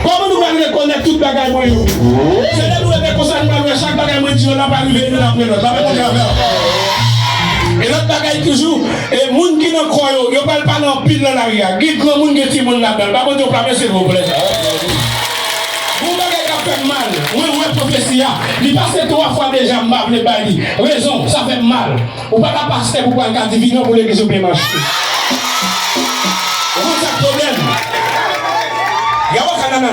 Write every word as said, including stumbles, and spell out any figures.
Kòman nou pral rekonèt tout bagay mwen yo? Se depi w rete konsa, nou pral wè chak bagay mwen di yo la pral rive youn apre lòt. Ba mwen kontre avè w. E lòt bagay toujou, e moun ki nan kò yo, yo pral pale anpil nan lari a. Gen granmoun, gen timoun ladan l. Ba mwen di w pral, silvouplè. Gon bagay k ap fè m mal. Mwen wè pwofesi a. Li pase twa fwa deja, m pa vle bay li. Rezon, sa fè m mal. Ou pa ka pastè pou pral ka di vini pou legliz ou byen mache. Ou konn sa k pwoblèm? Yawa kanana.